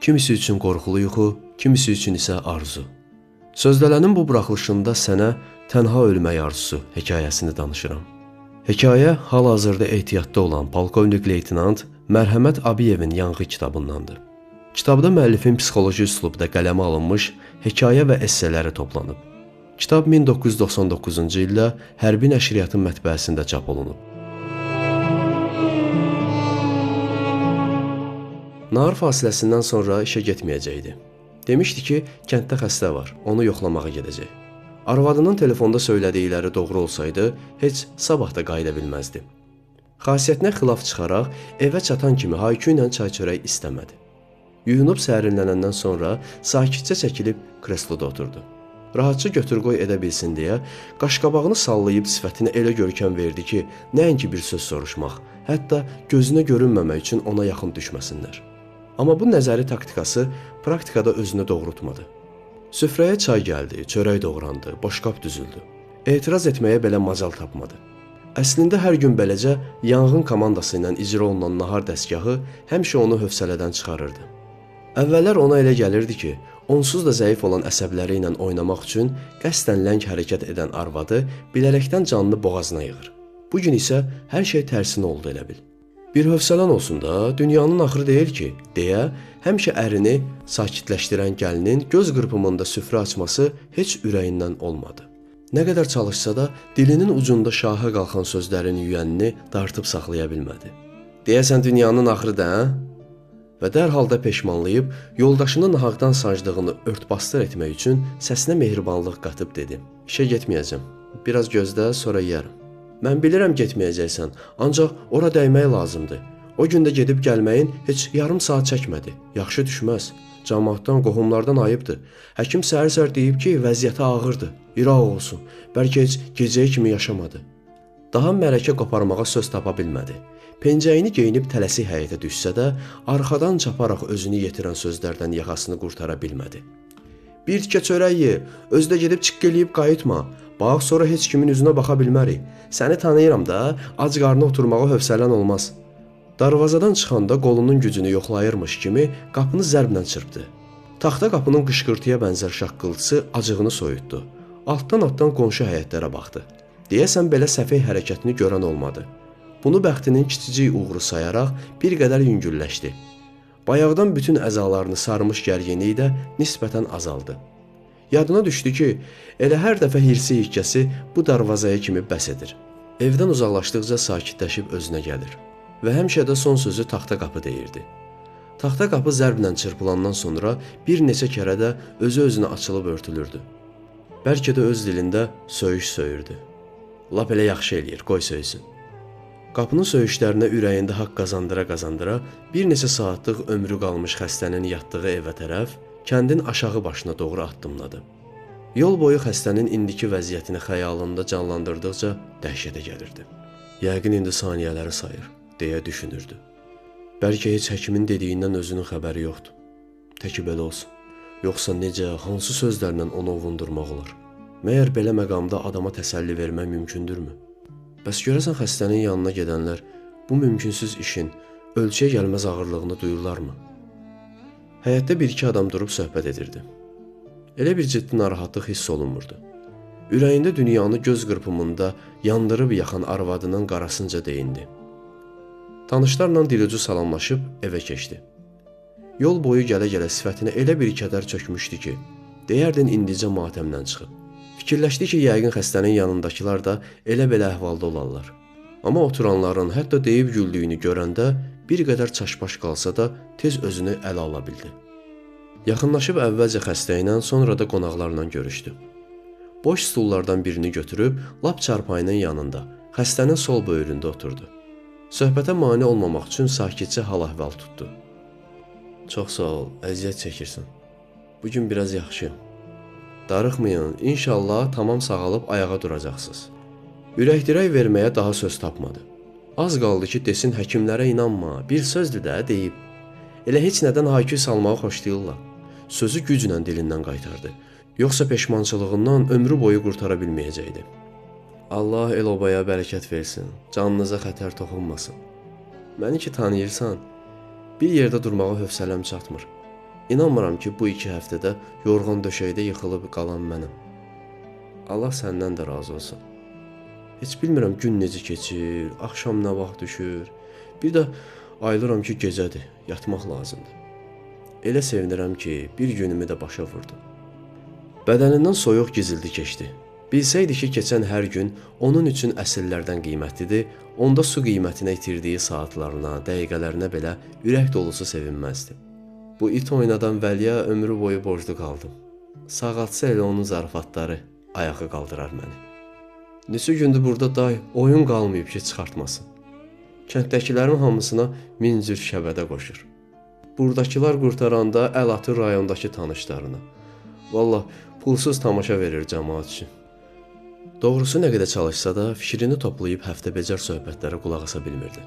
Kimisi üçün qorxulu yuxu, kimisi üçün isə arzu. Sözdələnin bu buraxılışında sənə Tənha ölmək arzusu hekayəsini danışıram. Hekayə hal-hazırda ehtiyatda olan polkovnik leytenant Mərhəmət Abiyevin Yanğı kitabındandır. Kitabda müəllifin psixoloji üslubda qələmə alınmış hekayə və esseləri toplanıb. Kitab 1999-cu ildə Hərbi Nəşriyyatın mətbəəsində çap olunub. Nahar fasiləsindən sonra işə getməyəcəkdi. Demişdi ki, kənddə xəstə var, onu yoxlamağa gedəcək. Arvadının telefonda söylədikləri doğru olsaydı, heç sabah da qayıda bilməzdi. Xasiyyətinə xilaf çıxaraq evə çatan kimi haykü ilə çay-çörək istəmədi. Yuyunub sərinlənəndən sonra sakitcə çəkilib kresloda oturdu. Rahatca götür-qoy edə bilsin deyə qaşqabağını sallayıb sifətinə elə görkəm verdi ki, nəinki bir söz soruşmaq, hətta gözünə görünməmək üçün ona yaxın düşməsinlər. Amma bu nəzəri taktikası praktikada özünü doğrultmadı. Süfrəyə çay gəldi, çörək doğrandı, boşqab düzüldü. Etiraz etməyə belə macal tapmadı. Əslində hər gün beləcə yanğın komandası ilə icra olunan nahar dəstgahı həmişə onu hövsələdən çıxarırdı. Əvvəllər ona elə gəlirdi ki, onsuz da zəif olan əsəbləri ilə oynamaq üçün qəsdən ləng hərəkət edən arvadı bilərəkdən canını boğazına yığır. Bu gün isə hər şey tərsinə oldu elə bil. Bir hövsələn olsun da, dünyanın axırı deyil ki, deyə həmişə ərini sakitləşdirən gəlinin göz qırpımında süfrə açması heç ürəyindən olmadı. Nə qədər çalışsa da dilinin ucunda şaha qalxan sözlərin yüyənini dartıb saxlaya bilmədi. Deyəsən dünyanın axırı da, hə? Və dərhal da peşmanlayıb yoldaşını nahaqdan sancdığını ört-basdır etmək üçün səsinə mehribanlıq qatıb dedi. İşə getməyəcəm. Biraz gözlə, sonra yeyərəm. Mən bilirəm getməyəcəksən, ancaq ora dəymək lazımdır. O gün də gedib gəlməyin heç yarım saat çəkmədi. Yaxşı düşməz. Camaatdan, qohumlardan ayıbdır. Həkim səhər-səhər deyib ki, vəziyyəti ağırdır. İraq olsun. Bəlkə heç gecəyə kimi yaşamadı. Daha mərəkə qoparmağa söz tapa bilmədi. Pencəyini geyinib tələsik həyətə düşsə də, arxadan çaparaq özünü yetirən sözlərdən yaxasını qurtara bilmədi. Bir tikə çörək ye, özü də gedib çıqqı eləyib qayıtma. Bax, sonra heç kimin üzünə baxa bilmərik. Səni tanıyıram da, ac qarnına oturmağa hövsələn olmaz. Darvazadan çıxanda qolunun gücünü yoxlayırmış kimi qapını zərblə çırpdı. Taxta qapının qışqırtıya bənzər şaqqıltısı acığını soyutdu. Altdan-altdan qonşu həyətlərə baxdı. Deyəsən belə səfeh hərəkətini görən olmadı. Bunu bəxtinin kiçicik uğuru sayaraq bir qədər yüngülləşdi. Bayaqdan bütün əzalarını sarmış gərginliyi də nisbətən azaldı. Yadına düşdü ki, elə hər dəfə hirsi hikkəsi bu darvazaya kimi bəs edir. Evdən uzaqlaşdıqca sakitləşib özünə gəlir və həmişə də son sözü taxta qapı deyirdi. Taxta qapı zərblə çırpılandan sonra bir neçə kərə də özü-özünə açılıb örtülürdü. Bəlkə də öz dilində söyüş söyürdü. Lap elə yaxşı eləyir, qoy söysün. Qapının söyüşlərinə ürəyində haqq qazandıra-qazandıra bir neçə saatlıq ömrü qalmış xəstənin yatdığı evə tərəf, kəndin aşağı başına doğru addımladı. Yol boyu xəstənin indiki vəziyyətini xəyalında canlandırdıqca dəhşətə gəlirdi. Yəqin indi saniyələri sayır, deyə düşünürdü. Bəlkə heç həkimin dediyindən özünün xəbəri yoxdur. Təki belə olsun. Yoxsa necə, hansı sözlərlə onu ovundurmaq olar? Məyər belə məqamda adama təsəlli vermək mümkündürmü? Bəs görəsən xəstənin yanına gedənlər bu mümkünsüz işin ölçüyə gəlməz ağırlığını duyurlarmı? Həyətdə bir-iki adam durub söhbət edirdi. Elə bir ciddi narahatlıq hiss olunmurdu. Ürəyində dünyanı göz qırpımında yandırıb yaxan arvadının qarasınca deyindi. Tanışlarla dilucu salamlaşıb evə keçdi. Yol boyu gələ-gələ sifətinə elə bir kədər çökmüşdü ki, deyərdin indicə matəmdən çıxıb. Fikirləşdi ki, yəqin xəstənin yanındakılar da elə-belə əhvalda olarlar. Amma oturanların hətta deyib güldüyünü görəndə bir qədər çaşbaş qalsa da tez özünü ələ ala bildi. Yaxınlaşıb əvvəlcə xəstə ilə, sonra da qonaqlarla görüşdü. Boş stullardan birini götürüb lap çarpayının yanında, xəstənin sol böyründə oturdu. Söhbətə mane olmamaq üçün sakitcə hal-əhval tutdu. Çox sağ ol, əziyyət çəkirsən. Bugün biraz yaxşıyam. Darıxmayın, inşallah tamam sağalıb ayağa duracaqsınız. Ürək-dirək verməyə daha söz tapmadı. Az qaldı ki, desin həkimlərə inanma, bir sözdür də deyib. Elə heç nədən hayküy salmağı xoşlayırlar. Sözü güclə dilindən qaytardı. Yoxsa peşmançılığından ömrü boyu qurtara bilməyəcəkdi. Allah el obaya bərəkət versin, canınıza xətər toxunmasın. Məni ki tanıyırsan, bir yerdə durmağa hövsələm çatmır. İnanmıram ki, bu 2 həftədə yorğan döşəkdə yıxılıb qalan mənəm. Allah səndən də razı olsun. Heç bilmirəm gün necə keçir, axşam nə vaxt düşür. Bir də ayılıram ki, gecədir, yatmaq lazımdır. Elə sevinirəm ki, bir günümü də başa vurdum. Bədənindən soyuq gizildi keçdi. Bilsəydi ki, keçən hər gün onun üçün əsrlərdən qiymətlidir, onda su qiymətinə itirdiyi saatlarına, dəqiqələrinə belə ürək dolusu sevinməzdi. Bu it oynadan vəliyə ömrü boyu borclu qaldım. Sağaltsa elə onun zarafatları ayağa qaldırar məni. Neçə gündür burada day oyun qalmayıb ki, çıxartmasın. Kənddəkilərin hamısına min cür şəbədə qoşur. Buradakılar qurtaranda əl atır rayondakı tanışlarına. Vallah, pulsuz tamaşa verir cəmaat üçün. Doğrusu nə qədər çalışsa da fikrini toplayıb həftə becər söhbətlərə qulaq asa bilmirdi.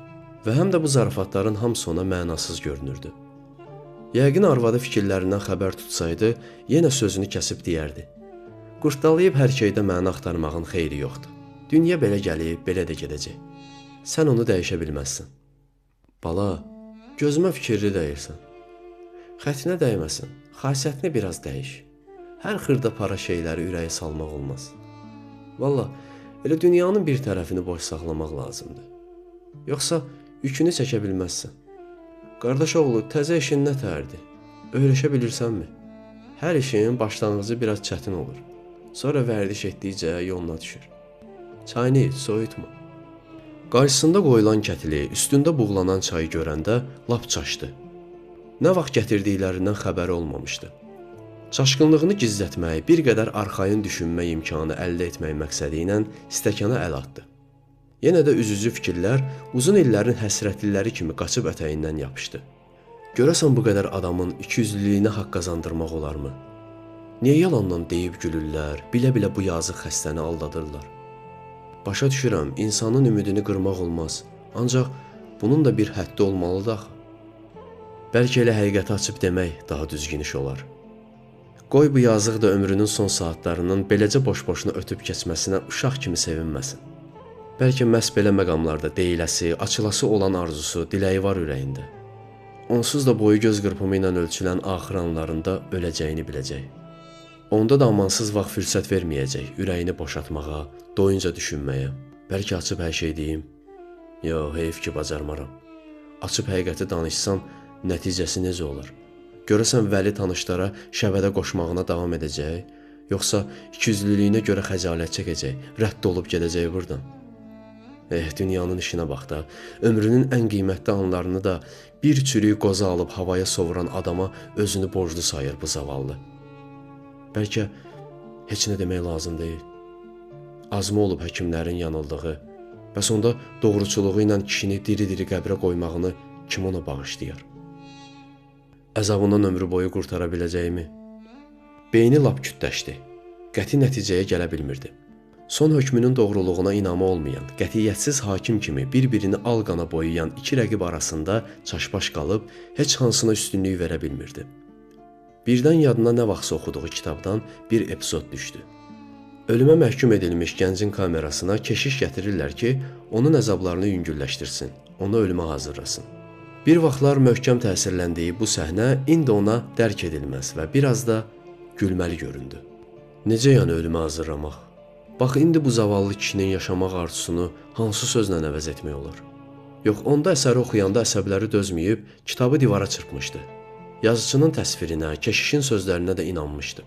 Və həm də bu zarafatların hamısı ona mənasız görünürdü. Yəqin arvadı fikirlərindən xəbər tutsaydı, yenə sözünü kəsib deyərdi. Qurtdalayıb hər şeydə məna axtarmağın xeyri yoxdur. Dünya belə gəlib, belə də gedəcək. Sən onu dəyişə bilməzsən. Bala, gözümə fikirli dəyirsən. Xətrinə dəyməsin, xasiyyətini biraz dəyiş. Hər xırda para şeyləri ürəyə salmaq olmaz. Vallah, elə dünyanın bir tərəfini boş saxlamaq lazımdır. Yoxsa yükünü çəkə bilməzsən. Qardaş oğlu, təzə işin nə tərdir? Öyrəşə bilirsənmi? Hər işin başlanğıcı biraz çətin olur. Sonra vərdiş etdikcə yoluna düşür. Çayını iç, soyutma. Qarşısında qoyulan kətili, üstündə buğlanan çayı görəndə lap çaşdı. Nə vaxt gətirdiklərindən xəbəri olmamışdı. Çaşqınlığını gizlətmək, bir qədər arxayın düşünmək imkanı əldə etmək məqsədi ilə stəkana əl atdı. Yenə də üzücü fikirlər uzun illərin həsrətliləri kimi qaçıb ətəyindən yapışdı. Görəsən bu qədər adamın ikiyüzlülüyünə haqq qazandırmaq olarmı? Niyə yalandan deyib gülürlər, bilə-bilə bu yazıq xəstəni aldadırlar? Başa düşürəm, insanın ümidini qırmaq olmaz, ancaq bunun da bir həddi olmalıdır axı. Bəlkə elə həqiqəti açıb demək daha düzgün iş olar. Qoy bu yazıq da ömrünün son saatlarının beləcə boş-boşuna ötüb keçməsinə uşaq kimi sevinməsin. Bəlkə məhz belə məqamlarda deyiləsi, açılası olan arzusu, diləyi var ürəyində. Onsuz da boyu göz qırpımı ilə ölçülən axır anlarında öləcəyini biləcək. Onda da amansız vaxt fürsət verməyəcək ürəyini boşaltmağa, doyunca düşünməyə. Bəlkə açıb hər şey deyim. Yox, heyf ki, bacarmaram. Açıb həqiqəti danışsam, nəticəsi necə olar? Görəsən vəli tanışlara şəbədə qoşmağına davam edəcək, yoxsa ikiyüzlülüyünə görə xəcalət çəkəcək, rədd olub gedəcək buradan? Dünyanın işinə bax da, ömrünün ən qiymətli anlarını da bir çürük qoza alıb havaya sovuran adama özünü borclu sayır bu zavallı. Bəlkə heç nə demək lazım deyil. Azmı olub həkimlərin yanıldığı, bəs onda doğruçuluğu ilə kişini diri-diri qəbrə qoymağını kim ona bağışlayar? Əzabından ömrü boyu qurtara biləcəyimi? Beyni lap kütləşdi. Qəti nəticəyə gələ bilmirdi. Son hökmünün doğruluğuna inamı olmayan, qətiyyətsiz hakim kimi bir-birini al-qana boyayan iki rəqib arasında çaşbaş qalıb, heç hansına üstünlük verə bilmirdi. Birdən yadına nə vaxtsa oxuduğu kitabdan bir epizod düşdü. Ölümə məhkum edilmiş gəncin kamerasına keşiş gətirirlər ki, onun əzablarını yüngülləşdirsin, onu ölümə hazırlasın. Bir vaxtlar möhkəm təsirləndiyi bu səhnə indi ona dərk edilməz və biraz da gülməli göründü. Necə yəni ölümə hazırlamaq? Bax, indi bu zavallı kişinin yaşamaq arzusunu hansı sözlə əvəz etmək olar? Yox, onda əsəri oxuyanda əsəbləri dözməyib, kitabı divara çırpmışdı. Yazıçının təsvirinə, keşişin sözlərinə də inanmışdı.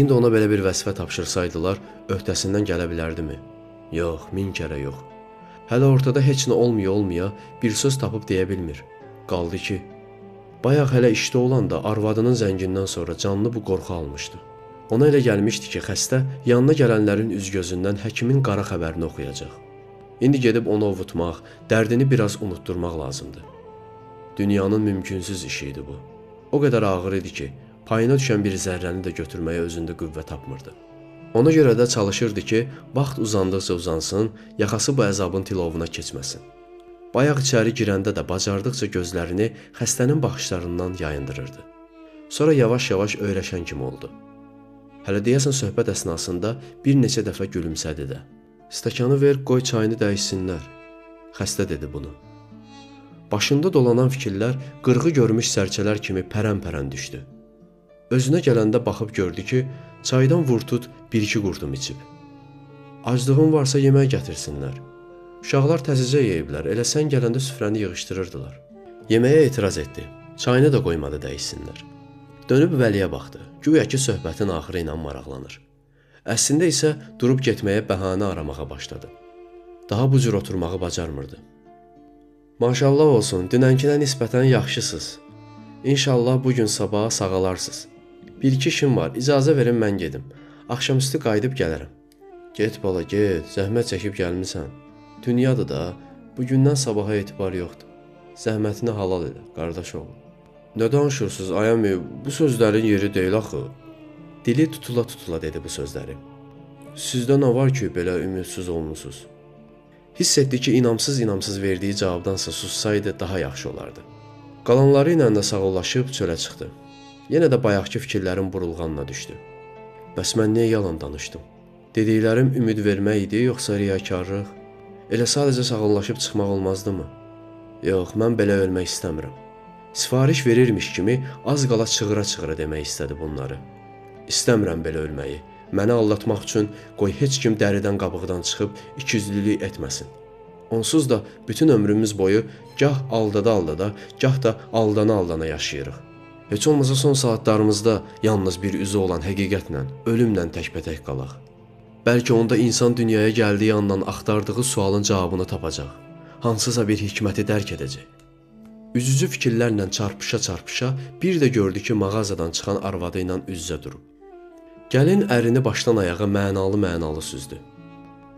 İndi ona belə bir vəzifə tapşırsaydılar, öhdəsindən gələ bilərdimi? Yox, min kərə yox. Hələ ortada heç nə olmaya bir söz tapıb deyə bilmir. Qaldı ki, bayaq hələ işdə olanda arvadının zəngindən sonra canlı bu qorxu almışdı. Ona elə gəlmişdi ki, xəstə yanına gələnlərin üz-gözündən həkimin qara xəbərini oxuyacaq. İndi gedib onu ovutmaq, dərdini biraz unutturmaq lazımdır. Dünyanın mümkünsüz işi idi bu. O qədər ağır idi ki, payına düşən bir zərrəni də götürməyə özündə qüvvə tapmırdı. Ona görə də çalışırdı ki, vaxt uzandıqca uzansın, yaxası bu əzabın tilovuna keçməsin. Bayaq içəri girəndə də bacardıqca gözlərini xəstənin baxışlarından yayındırırdı. Sonra yavaş-yavaş öyrəşən kimi oldu. Hələ deyəsən söhbət əsnasında bir neçə dəfə gülümsədi də. Stəkanı ver, qoy çayını dəyişsinlər. Xəstə dedi bunu. Başında dolanan fikirlər qırğı görmüş sərçələr kimi pərən-pərən düşdü. Özünə gələndə baxıb gördü ki, çaydan vurtut bir-iki qurtum içib. Aclığın varsa yemək gətirsinlər. Uşaqlar təzəcə yeyiblər, elə sən gələndə süfrəni yığışdırırdılar. Yeməyə etiraz etdi. Çayını da qoymadı dəyişsinlər. Dönüb Vəliyə baxdı. Güya ki, söhbətin axırı ilə maraqlanır. Əslində isə durub getməyə bəhanə aramağa başladı. Daha bu cür oturmağı bacarmırdı. Maşallah olsun, dünənkinə nisbətən yaxşısınız. İnşallah bugün sabaha sağalarsınız. Bir-iki işim var, icazə verin mən gedim. Axşamüstü qayıdıb gələrəm. Get bala, get, zəhmət çəkib gəlmisən. Dünyadır da, bugündən sabaha etibar yoxdur. Zəhmətini halal elə, qardaş oğlu. Nə danışırsınız, ay əmi, bu sözlərin yeri deyil axı. Dili tutula-tutula dedi bu sözləri. Sizdə nə var ki, belə ümidsiz olmusunuz? Hiss etdi ki, inamsız-inamsız verdiyi cavabdansa sussaydı daha yaxşı olardı. Qalanları ilə də sağollaşıb çölə çıxdı. Yenə də bayaqki fikirlərin burulğanına düşdü. Bəs mən niyə yalan danışdım? Dediklərim ümid vermək idi, yoxsa riyakarlıq? Elə sadəcə sağollaşıb çıxmaq olmazdımı? Yox, mən belə ölmək istəmirəm. Sifariş verirmiş kimi az qala çığıra-çığıra demək istədi bunları. İstəmirəm belə ölməyi. Məni aldatmaq üçün qoy heç kim dəridən qabıqdan çıxıb ikiyüzlülük etməsin. Onsuz da bütün ömrümüz boyu gah aldada-aldada, gah da aldana-aldana yaşayırıq. Heç olmasa son saatlarımızda yalnız bir üzü olan həqiqətlə, ölümlə təkbətək qalaq. Bəlkə onda insan dünyaya gəldiyi andan axtardığı sualın cavabını tapacaq. Hansısa bir hikməti dərk edəcək. Üzücü fikirlərlə çarpışa-çarpışa bir də gördü ki, mağazadan çıxan arvadı ilə üz-üzə durub. Gəlin ərini başdan ayağa mənalı-mənalı süzdü.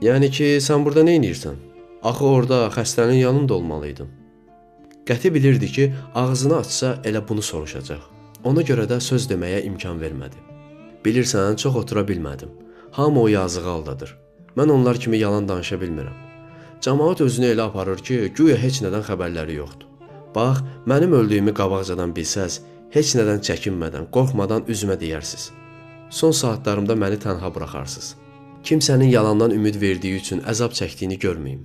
Yəni ki, sən burada nə edirsən? Axı orada xəstənin yanında olmalıydın. Qəti bilirdi ki, ağzını açsa elə bunu soruşacaq. Ona görə də söz deməyə imkan vermədi. Bilirsən, çox otura bilmədim. Hamı o yazığı aldadır. Mən onlar kimi yalan danışa bilmirəm. Camaat özünü elə aparır ki, güya heç nədən xəbərləri yoxdur. Bax, mənim öldüyümü qabaqcadan bilsəz, heç nədən çəkinmədən, qorxmadan üzümə deyərsiz. Son saatlarımda məni tənha buraxarsınız. Kimsənin yalandan ümid verdiyi üçün əzab çəkdiyini görməyim.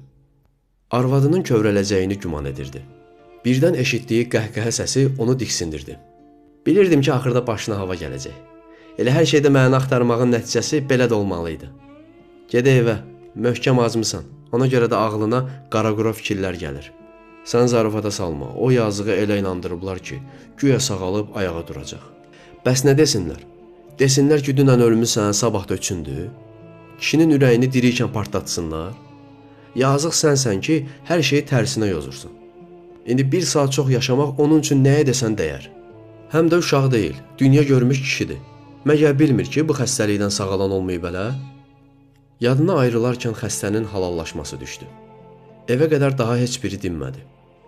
Arvadının kövrələcəyini güman edirdi. Birdən eşitdiyi qəhqəhə səsi onu diksindirdi. Bilirdim ki, axırda başına hava gələcək. Elə hər şeydə məna axtarmağın nəticəsi belə də olmalı idi. Ged evə, möhkəm acmısan. Ona görə də ağlına qara-qura fikirlər gəlir. Sən zarafata salma, o yazığı elə inandırıblar ki, güya sağalıb ayağa duracaq. Bəs nə desinlər? Desinlər ki, dünən ölmüsən, sabah da üçündür. Kişinin ürəyini dirikən partlatsınlar. Yazıq sənsən ki, hər şeyi tərsinə yozursan. İndi bir saat çox yaşamaq onun üçün nəyə desən dəyər. Həm də uşaq deyil, dünya görmüş kişidir. Məgər bilmir ki, bu xəstəlikdən sağalan olmayıb hələ? Yadına ayrılarkən xəstənin halallaşması düşdü. Evə qədər daha heç biri dinmədi.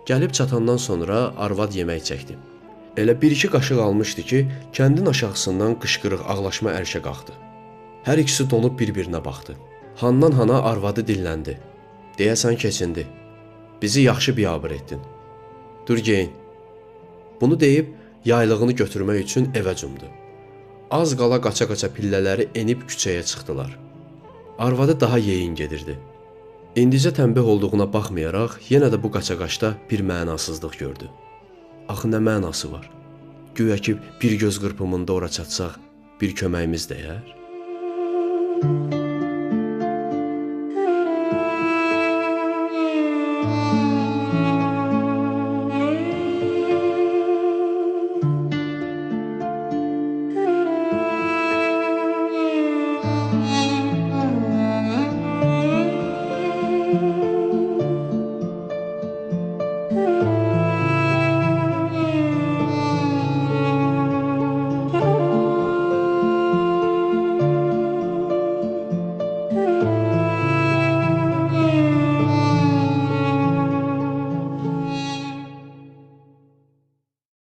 Gəlib çatandan sonra arvad yemək çəkdi. Elə bir-iki qaşıq almışdı ki, kəndin aşağısından qışqırıq ağlaşma ərşə qalxdı. Hər ikisi donub bir-birinə baxdı. Handan hana arvadı dilləndi. Deyəsən keçindi. Bizi yaxşı biabır etdin. Dur geyin. Bunu deyib yaylığını götürmək üçün evə cumdu. Az qala qaça-qaça pillələri enib küçəyə çıxdılar. Arvadı daha yeyin gedirdi. İndicə tənbih olduğuna baxmayaraq yenə də bu qaça-qaçda bir mənasızlıq gördü. Axı nə mənası var? Güya ki bir göz qırpımında ora çatsaq bir köməyimiz dəyər?